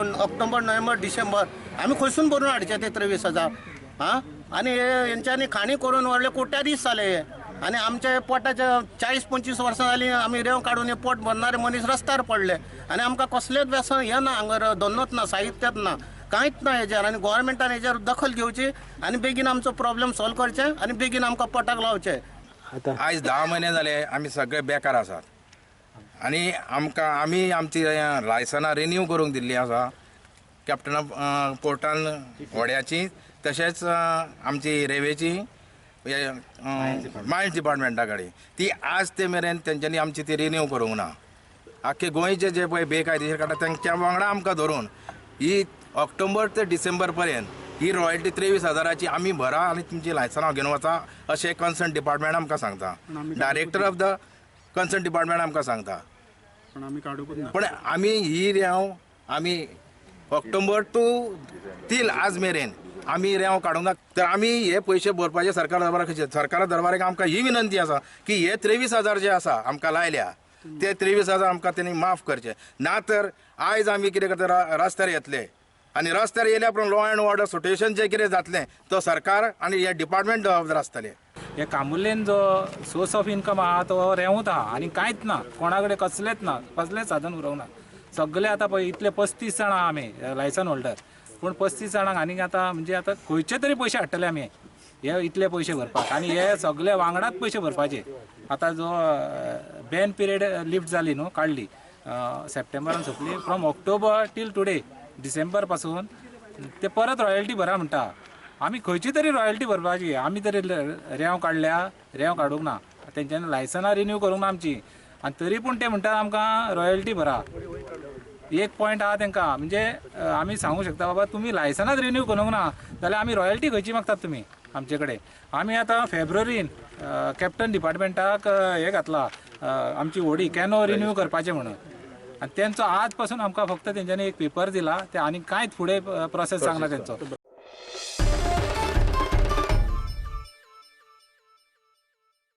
ऑक्टोबर, नोव्हेंबर, डिसेंबर आमी खंयसून भरून हाडचे ते 23,000? आं, आनी हे हेंच्यांनी खाणी करून व्हडले कोट्याधीश जाले हे. आनी आमचे पोटाचे 40-25 वर्सां जालीं आमी रेंव काडून हे पोट भरणारे मनीस रस्त्यार पडले आनी आमकां कसलेच व्यसन हें ना, हांगर धंदोच ना, साहित्यात ना, कांयच ना हेजेर. आनी गोवोरमेंटान हेजेर दखल घेवची आनी बेगीन आमचो प्रॉब्लेम सॉल्व करचे आनी बेगीन आमकां पोटाक लावचे. आतां आयज 10 म्हयने जाले आमी सगळे बेकार आसात आनी आमकां आमी आमची लायसनां रिन्यू करूंक दिल्ली आसा कॅप्टन पोर्टान व्हड्याची, तशेंच आमची रेवेची मायन्स डिपार्टमेंटा कडेन. ती आज ते मेरेन तेंच्यांनी आमची ती रिन्यू करूंक ना. आख्खे गोंयचे जे पळय बेकायदेशीर काडटा तेंच्या वांगडा आमकां धरून ही ऑक्टोबर ते डिसेंबर पर्यंत ही रॉयल्टी 23,000ची आमी भरा आनी तुमची लायसनां घेवन वचा अशें कन्सर्न डिपार्टमेंट आमकां सांगता. Director of the concern department आमकां सांगता. पण आमी काडूंकच ना. पण आमी ही रेंव आमी ऑक्टोबर टू तील आज मेरेन आमी रेंव काडूंक ना. तर आमी हे पयशे भरपाचे सरकार दरबारा कशे? सरकारा दरबाराक आमकां ही विनंती आसा की हे 23,000 जे आसा आमकां लायल्या ते 23,000 आमकां तेणी माफ करचे ना तर आयज आमी कितें करता, रस्त्यार येतले आनी रस्त्यार येयल्या उपरांत लॉ एंड ऑर्डर सिट्युएशन जें कितें जातलें तो सरकार आनी हे डिपार्टमेंट जबाबदार आसतले. हे कामुर्लेन जो सोर्स ऑफ इनकम आहा तो रेंवूच आहा आनी कांयच ना, कोणा कडेन कसलेच ना, कसलेच साधन उरोंक ना. सगळे आतां पळय इतले 35 जाणां आहा आमी लायसन होल्डर, पूण 35 जाणांक आनीक आतां म्हणजे आतां खंयचे तरी पयशे हाडटले आमी हे इतले पयशे भरपाक. आनी हे सगळे वांगडाच पयशे भरपाचे. आतां जो बॅन पिरियड लिफ्ट जाली न्हू, काडली सप्टेंबरान सोंपली, from October till today December पासून ते परत रॉयल्टी भरा म्हणटा. आमी खंयची तरी रॉयल्टी भरपाची. आमी तरी रेंव काडल्या, रेंव काडूंक ना, तेंच्यांनी लायसनां रिन्यू करूंक ना आमची, आनी तरी पूण ते म्हणटा आमकां रॉयल्टी भरा. एक पॉयंट आहा तेंकां, म्हणजे आमी सांगूंक शकता बाबा तुमी लायसनाच रिन्यू करूंक ना जाल्यार आमी रॉयल्टी खंयची मागतात तुमी आमचे कडेन. आमी आतां फेब्रुवारीन कॅप्टन डिपार्टमेंटाक हें घातला आमची व्हडी कॅनो रिन्यू करपाचें म्हणून, आनी तेंचो आज पासून आमकां फक्त तेंच्यांनी एक पेपर दिला ते आनी कांयच फुडें प्रोसेस सांगना तेंचो.